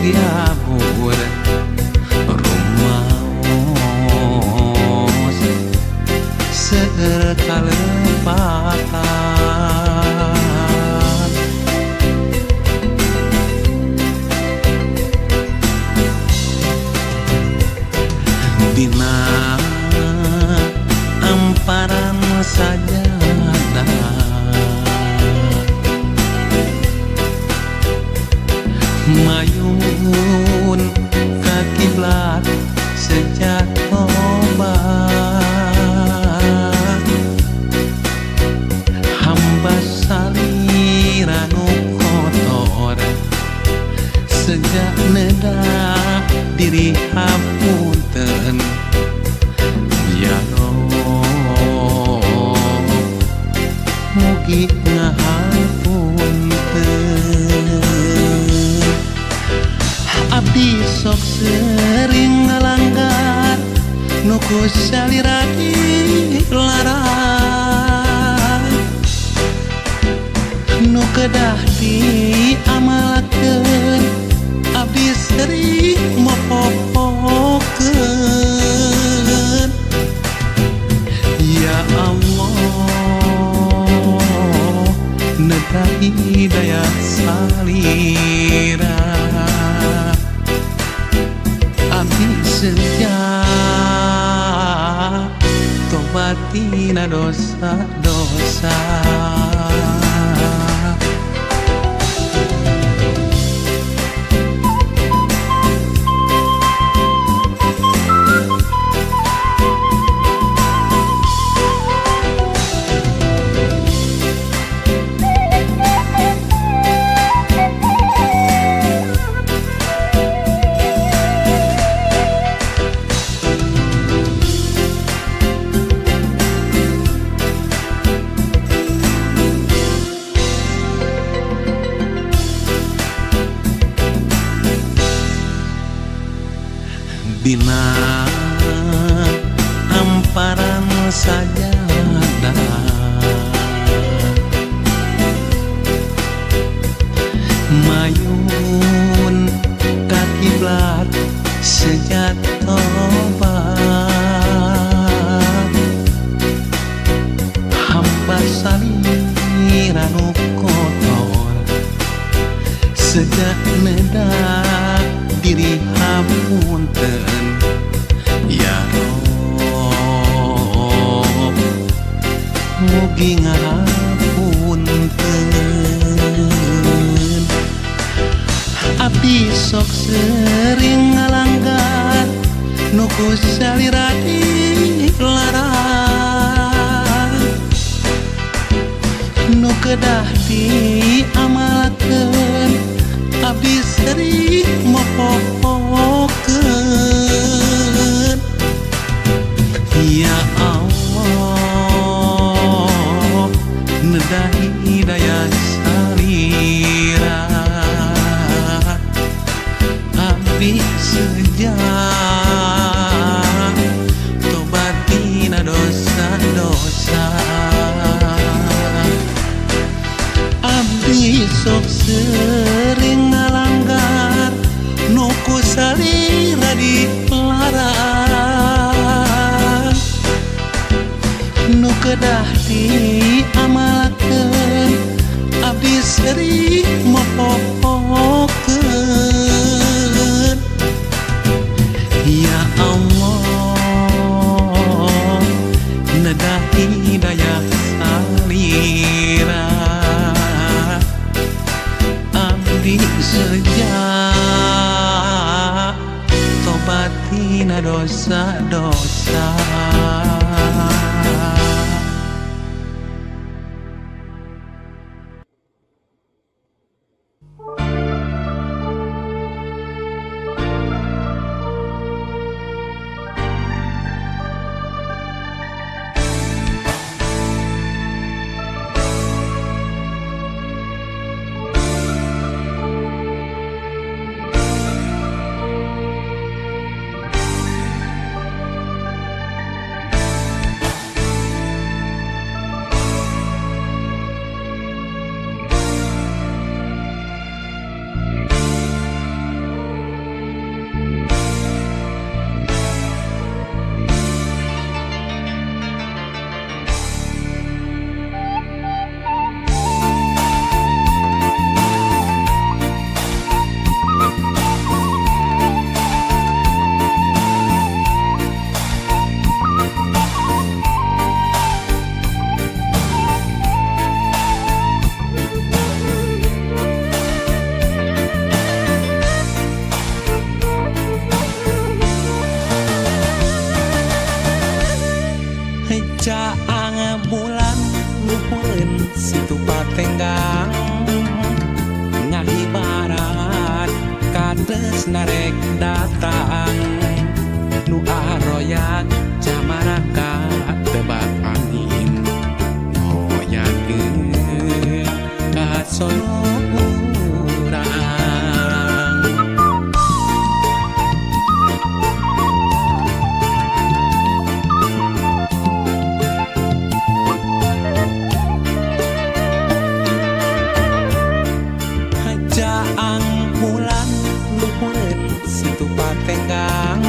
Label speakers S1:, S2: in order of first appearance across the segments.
S1: diabur rumaos seueur kalepatan. Dina amparan sajadah mayun ka kiblat sejak tobat hamba salira nu kotor sejak neda diri hapunten ya Rob mugi ngahapunten. Abdi sok sering ngalanggar nu ku salira dilarang nu kedah diamalkeun abdi sering mopopokeun. Ya Allah neda hidayah salira abdi seja tobat tina dosa-dosa. Dina amparan sajadah mayun ka kiblat sejak tobat hamba salira nu kotor sejak neda diri hapunten ya Rob mugi ngahapunten. Abdi sok sering ngalanggar nu ku salira dilarang nu kedah diamalkeun abdi sering mopopokeun. Ya Allah neda hidayah salira abdi seja tobat tina dosa-dosa. Abdi sok sering ngalanggar nu ku salira dilarang nu kedah diamalkeun abdi sering mopopokeun. Ya Allah neda hidayah salira abdi seja tobat tina dosa-dosa. Pantes narek datang nu aroyag camaraka tebak angin ngoyakeun ka solo urang. Jaang bulan luhureun situ patenggang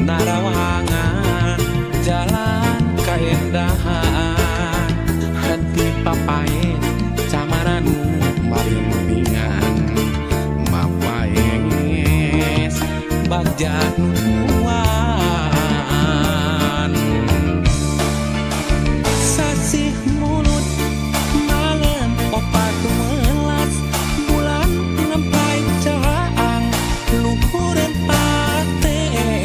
S1: narawangan jalan kaendahan henti papae camaranu marimbingan mapaes bagja nutuan sasih mulut malam opat welas bulan ngempai caang luhureun patenggang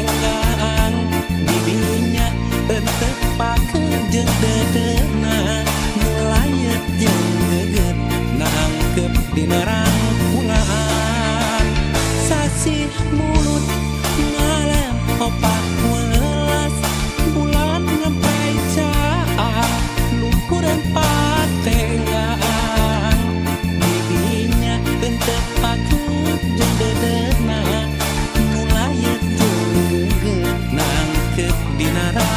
S1: didinya entep pakeun jeung dedeuna mulayet jeung geget nangkep dina rangkulan sasih mulut malam opat welas bulan ngempai caang luhureun patenggang didinya entep pakeun jeung dedeuna mulayet jeung geget nangkep dina rangkulan.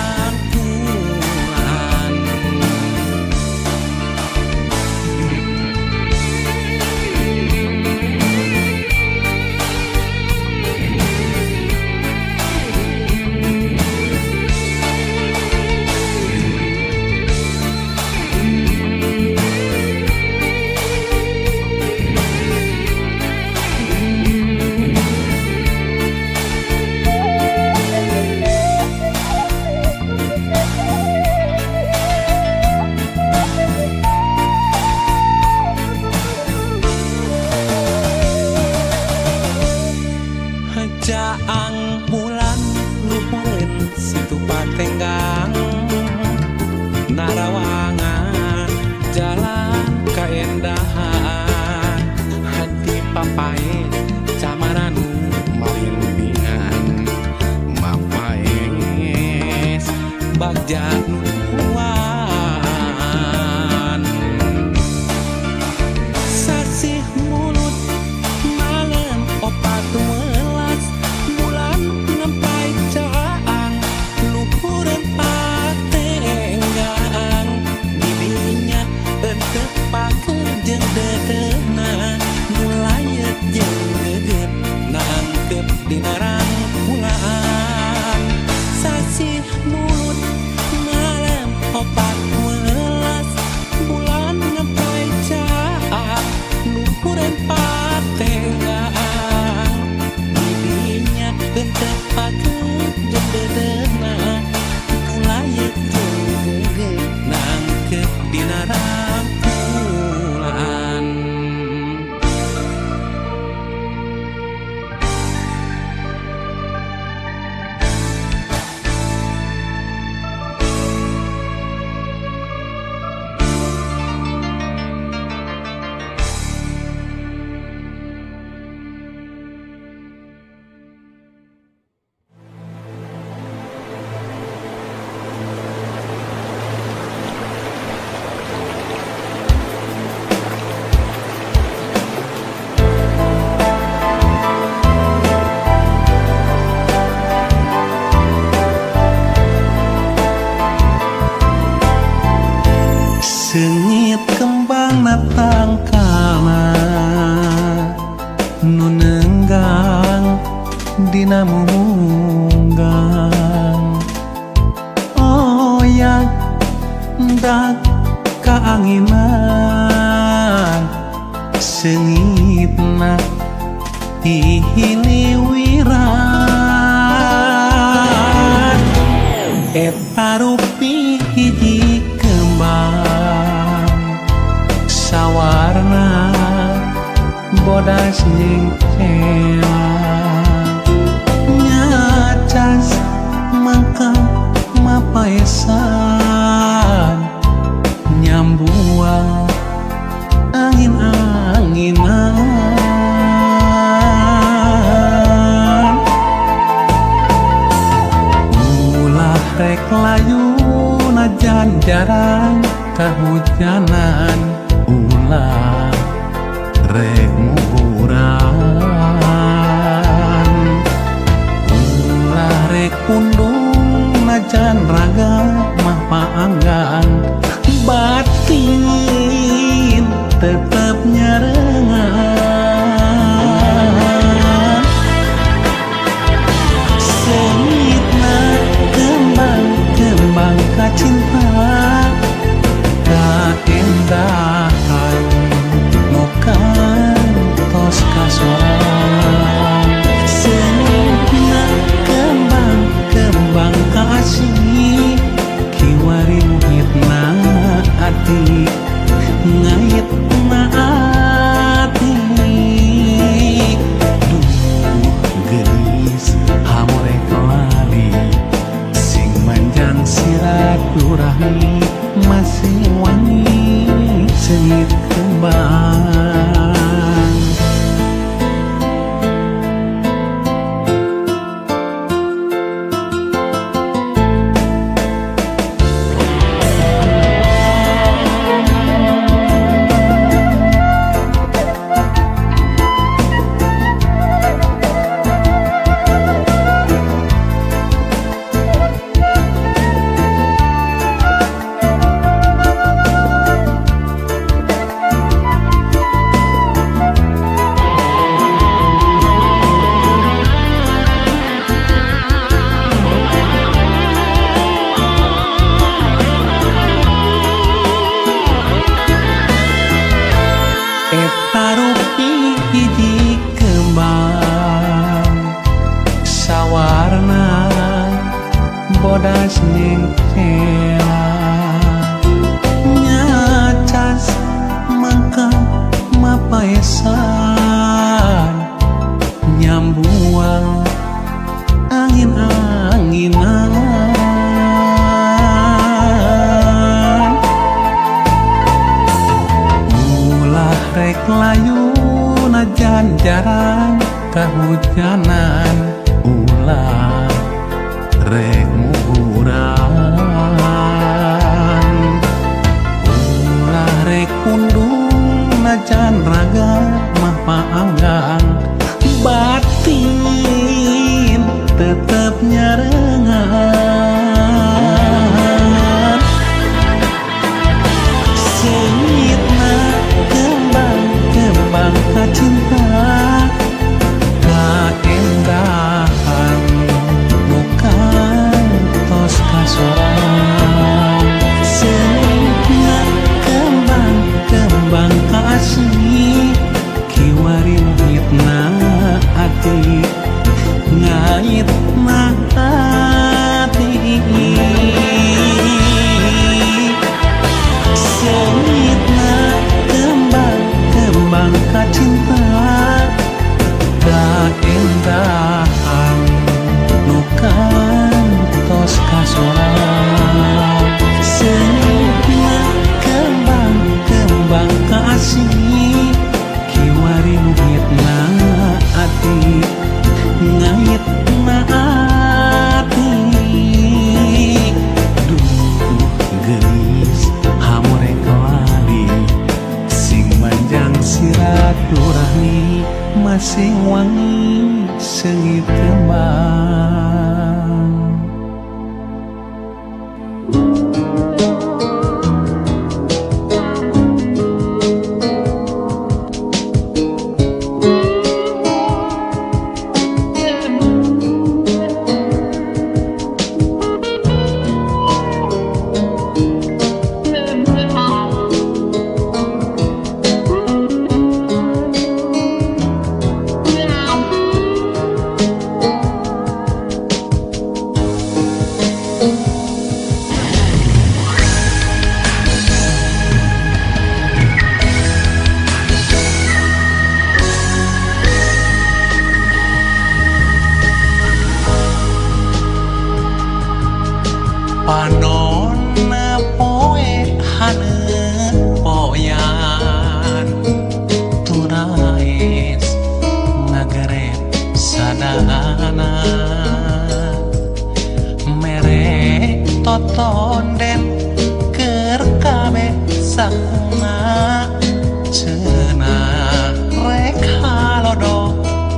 S1: Jaang bulan luhureun situ patenggang narawangan jalan kaendahan henti papae camaranu marimbingan mapaes bagja nutuan sasih mulut malam opat welas bulan ngempai caang luhureun patenggang didinya entep pakeun jeung dedeuna mulayet jeung geget nangkep dina rangkulan sasih mulut malam opat welas bulan ngempai caang luhureun patenggang didinya entep pakeun jeung dedeuna mulayet jeung geget nangkep dina rangkulan. Seungit kembang natangkalna nu neunggang dina mumunggang oyag dak kaanginan seungitna tihiliwiran eta rupi hiji kembang sawarna bodas jeung celang nyacas mangka mapaesan nyambuang angin-anginan. jarang kahujanan ulah rek muguran ulah rek pundung najan raga mah paanggang batin tetep nyarengan seungitna kembang-kembang kacinta kaendahan nu kantos kasorang seungitna kembang-kembang kaasih kiwari muhitna ati ngaitna ati duh geulis hamore lali sing manjang silaturahmi masih wangi seungit kembang. Eta rupi hiji kembang sawarna bodas nyengcela nyacas mangka mapaesan nyambuang angin-anginan rek layu najan jarang kahujanan ulah rek muguran ulah rek pundung najan raga mah paanggang batin tetep nyarengan seungitna kembang-kembang kacinta kaendahan nu kantos kasorang seungitna kembang-kembang kaasih kiwari muhitna ati ngaitna ati seungitna kembang-kembang kacinta kaendahan nu kantos kasorang seungitna kembang-kembang kaasih kiwari muhitna ati ngaitna ati duh geulis hamore lali sing manjang silaturahmi masih wangi seungit kembang.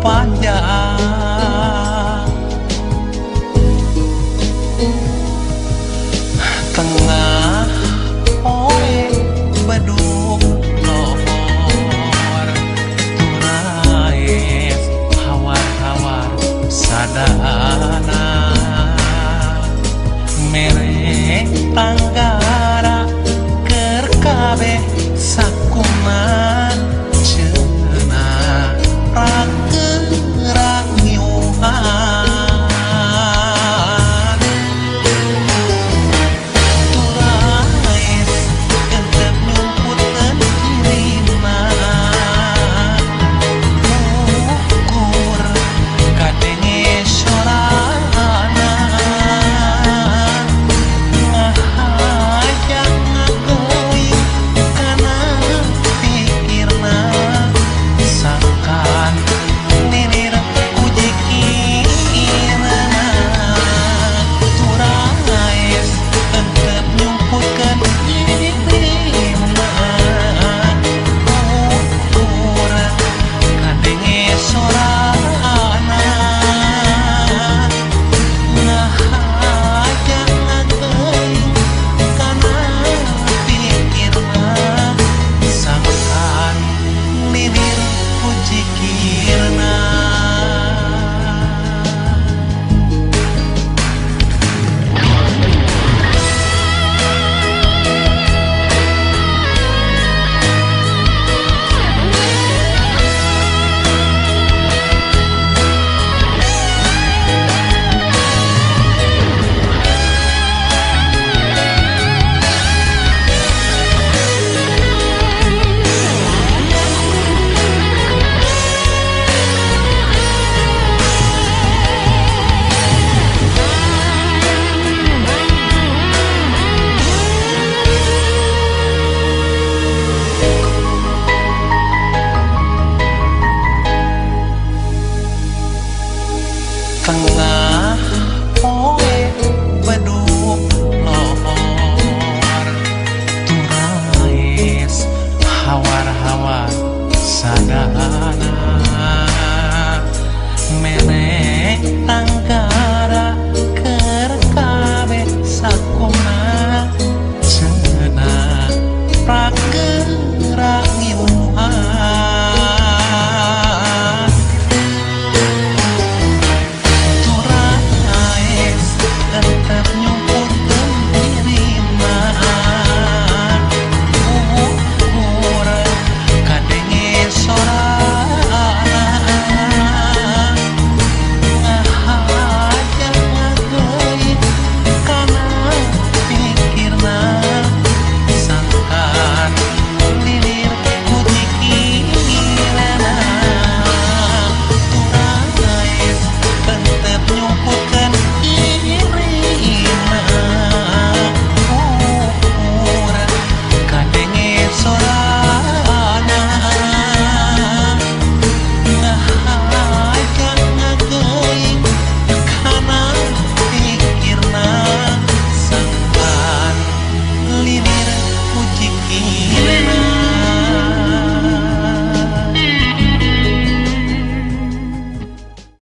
S1: Panjang tengah poe bedug lohor turaes hawar-hawar sadana mere tanggara keur kabeh sakuna cenah rageura ngiuhan turaes entep nyumputkeun dirina ukur kadenge sorana ngahayang ngageuing kana pikirna sangkan nilir ku jikirna turaes entep nyumputkeun dirina ukur kadenge sorana ngahayang ngageuing kana pikirna sangkan nilir ku jikirna.